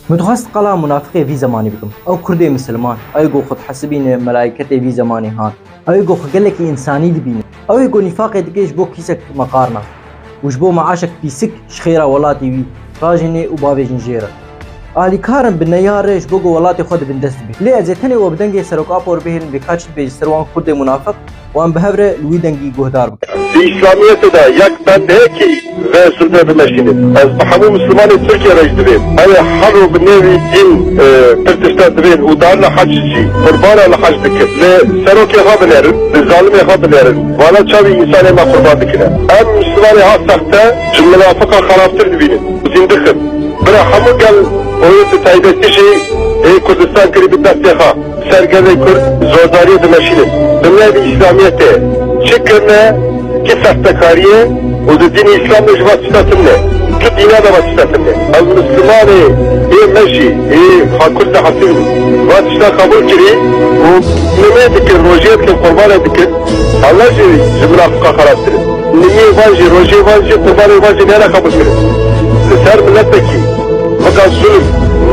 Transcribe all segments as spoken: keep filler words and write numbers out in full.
Min dixwest qala munafiqê vî zemanî bikim. Ew kurdê misilman, ew ê ku xwe dihesibîne melayketê vî zemanê han. Ew ê ku xwe gelekî însanî dibîne. Ew ê ku nîfaqê dike ji bo kîsek meqarna. Û ji bo meaşek pîsik ji xêra welatê wî rajêne û bavêjin jê re. Alîkar in bi neyar re ji bo ku welatê xwe di bin dest dibe. Lê ez ê tenê we bi dengê Serok Apo re bihêlim vê ka çi dibêje ser wan kurdê munafiq, wan bi hev re li wî dengî guhdar bikin. Di Îslamiyetê de yek bend heye kî vê zilmê bimeşîne. Ez bi hemû Mislimanê Tirkiye re jî divêm. Heye her roj bi nêvî dîn, e, pir tişta divên û darine hec jî qurbana li hec dikin. Li serokê xwe binêrin, li zalimê xwe binêrin. Vana çavî însanê me qurban dikine. Em Mislimanê ha sexte ji minafiqa xerabtir dibînin. Zîndixin. Bira hemû gel oyê bi taybetî jî ê Kurdistan kirî bi destê xwe. Ser gelê Kurd zordariyê dimeşînin. Dinya di Îslamiyetê çi kirine ki sextekariyê û di dînê Îslam de ji va tişta tune. Tu dîna de va tişta tune. Ez Mislimanê ê me jî ê ha Kurd de hesibî va tişta qebûl kirî û nimê dikin, rojiyê dikin, qurbanê dikin. Allah jî ji minafiqa xerabtir in. Nimiyê van jî, rojê van jî, qurbanê van jî nehêle qebûl kirin. Li ser miletekî vika zulm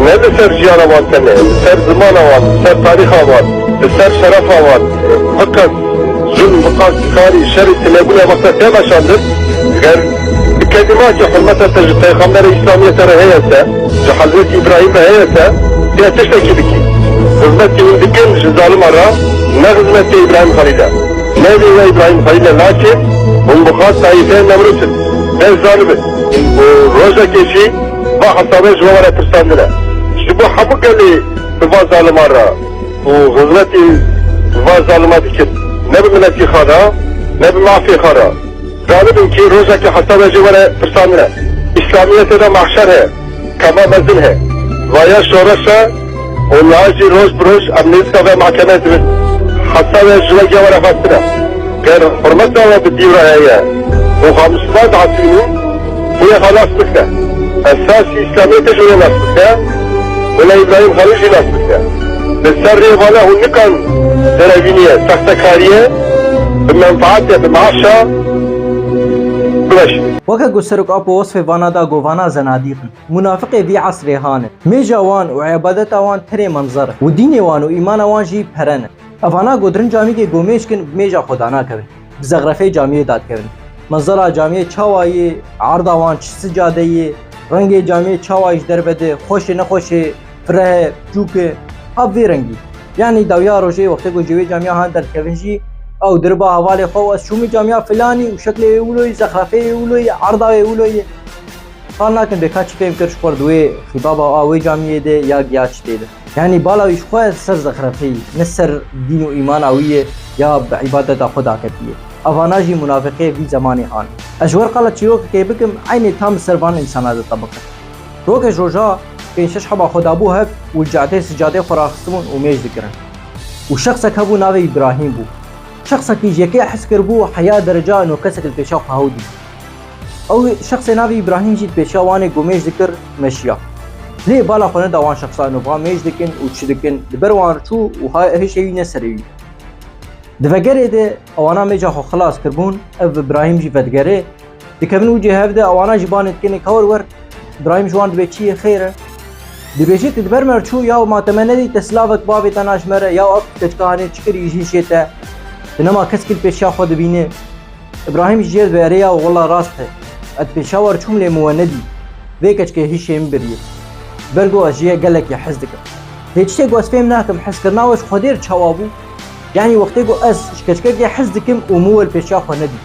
ne li ser jiyana wan tene, li ser zimana wan, li ser tarîxa wan, li ser şerefa wan, vika zulm, vika karî, şerî, tilebûna wexta tê meşandin, ger bi kelimakî hurmeta te ji Peyxamberê Îslamiyete re heye se, ji Hezretî Îbrahîm re heye se, tê tiştekî bikî. Xizmetî hûn dikin ji zalima re, ne xizmetê Îbrahîm Xelîl e. Navê we Îbrahîm Xelîl e, lakin hûn bi xwe tayîfeyê Nemrûd in. Vê zalim in. Û rojekê jî va hesabê ji we were pirsandine. Ji bo hemû gelê bi va zaliman re û xizmetî va zalima dikin. Ne bi miletî xwe re, ne bi mafê xwe re. Zalim in kî rojekê hesabê ji we were pirsandine. Îslamiyetê de mahşer heye. Kema mezin he. Vaya şoreş e û niha jî roj bi roj em nêzîka vê mahkemeyê dibin. Hesabê ji we giya were xwestine. Ger hurmeta we bi dî re heye û xwe Misliman dihesibînin, hûn ê xwe nas bike. Esasî Îslamiyetê jî hûn ê nas bike. Mela Îbrahîm Xelîl jî nas bike. Li ser rê vana hûn nikan derevîniyê, sextekariyê, bi menfaetê, bi maaşa bimeşînin. Weke ku Serok Apo wesfê vana da, got vana zenadîq in. Munafiqê vî esrê han in. Mêja wan û îbadeta wan tenê menzer e û dînê wan û îmana wan jî pere ne. Evana ku dirin camîkê gomêj kin, bi mêja xwe danakevin. Bi zexrefeyê camiyê dadikevin. Menzera camiyê çawa yê, erda wan çi sicade yê, rengê camiyê çawa yê ji derve de, xweş e nexweş e, fireh e, çûk e, ha bi vê rengî. Yanî dawiya rojê wextê ku ji wê camiya han derdikevin jî, ew diriba hevalê xwe û ez çûmî camiya filanî û şeklê wê wilo yê, zexrefeyê wê wilo yê, erda wê wilo yê. Qal nakin bê ka çi fêm kir ji xwe re di wê xîbaba a wê camiyê de ya giya çi tê de. Yanî bala wî ji xwe ser zexrefeyî, ne ser dîn û îmana wî ye ya bi îbadeta xwe daketiye. Evana jî munafiqê vî zemanê han. Ez ji we re qala çîrokekê bikim, eynê tam li ser van însana ditebiqe. Rokê ji roja pênc şeş heba xwe dabû hev û li cadê sicadê xwe raxistibûn û mêj dikirin. Û şexsek hebû navê Îbrahîm bû. Şexsekî ji yekê hez kiribû heya dereca ino kesek li pêşa xwe hew dît. Ew şexsê navê Îbrahîm jî di pêşiya wan ê ku mêj dikir meşiya. Lê bala xwe neda wan şexsan û va mêj dikin û çi dikin, li ber wan çû û ha hişê wî ne serê wî. Di vegerê de ewana mêja xwe xilas kiribûn, ev Îbrahîm jî vedigere. Dikevin û cê hev de ewana jî banê dikin ê ka wer wer. Îbrahîm ji wan dibê çi yê xêr e? Dibêje tu di ber me re çû ya ma te me nedî te silavek bavê te na ji me re ya ev keçika hanê çi kirî ji hişê te. Tu nema keskî li pêşiya xwe dibîne. Îbrahîm ji cêr dibe, erê ya wela rast e. Ez pêşa we re çûm lê min we nedî. Vê keçikê hişê min biriye. Ber ku ez ji ye gelekî hez dikim. Lê tiştê ku ez fêm nakim, hezkirina we ji Xwedê re çawa bû? Yanî wextê ku ez ji keçikekê hez dikim û min we li pêşiya xwe nedî.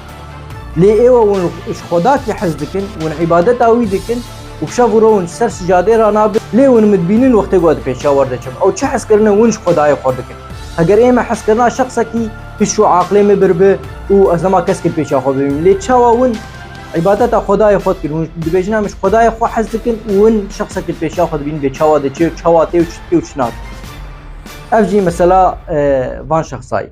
Lê êwe hûn ji Xwedakî hez dikin, hûn îbadeta wî dikin û bi şev û ro hûn ji ser sicadê ranabin. Lê hûn min dibînin wextê ku ez di pêşiya we re diçim. Ew çi hezkirine hûn ji Xwedayê xwe dikin? Heger ê me hezkirina şexsekî hiş û aqilê me bir bi û ez nema keskî li pêşiya xwe bibînim. Lê çawa hûn îbadeta Xwedayê xwe dikin? Hûn dibêjin em ji Xwedayê xwe hez dikin û hûn şexsekî li pêşiya xwe dibînin bê çawa diçe û çawa tê û çi dike û çi nake. Ev jî mesela, e, van şexsa ye.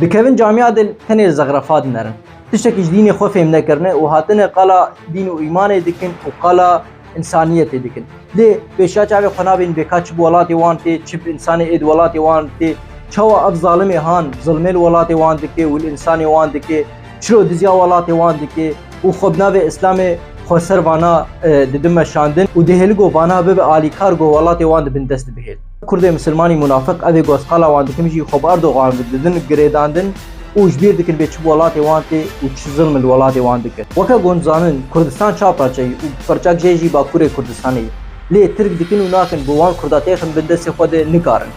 Dikevin camiya de tenê zexrefa dinerin. Tiştekî ji dînê xwe fêm nekirine û hatine qala dîn û îmanê dikin û qala însaniyetê dikin. Lê pêşiya çavê xwe nabên bê ka çi bi welatê wan tê, çi bi însanê ê di welatê wan tê, çawa ev zalimê han zilmê li welatê wan dike û li însanê wan dike, çilo diziya welatê wan dike û xwe bi navê Îslamê xweser vana e, didin meşandin û dihêli ku vana bibe alîkar ku welatê wan di bin dest dibihêl. Kurdê misilmanî munafiq ev ê ku ez qala wan dikim jî xwe bi Erdogan didin girêdandin û ji bîr dikin bê çi bi welatê wan tê û çi zilm li welatê wan dikin. Weke ku hûn zanin Kurdistan çar parçe ye û parçek jê jî Bakurê Kurdistanê ye. Lê Tirk dikin û nakin bi wan Kurda têxin bin destê xwe de nikarin.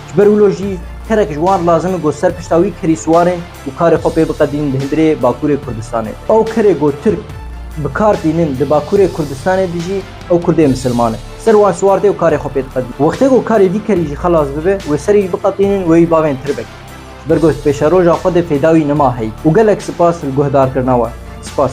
Ji ber wilo jî kerek ji wan lazim e ku ser pişta wî kerî siwarên û karê xwe pê biqedînin di hundirê Bakurê Kurdistanê. Ew kerê ku Tirk bi kar tînin di Bakurê Kurdistanê de jî ew Kurdê misilman e. Ser wan siwar tê û karê xwe pê diqedînin. Wextê ku karê vî kerî jî xelas bibe, wê serî biqetînin wê wî bavên Tirbek. Ji ber ku pêşeroja xwe de fêda wî nema heyî. Û gelek spas li guhdarkirina we. Spas.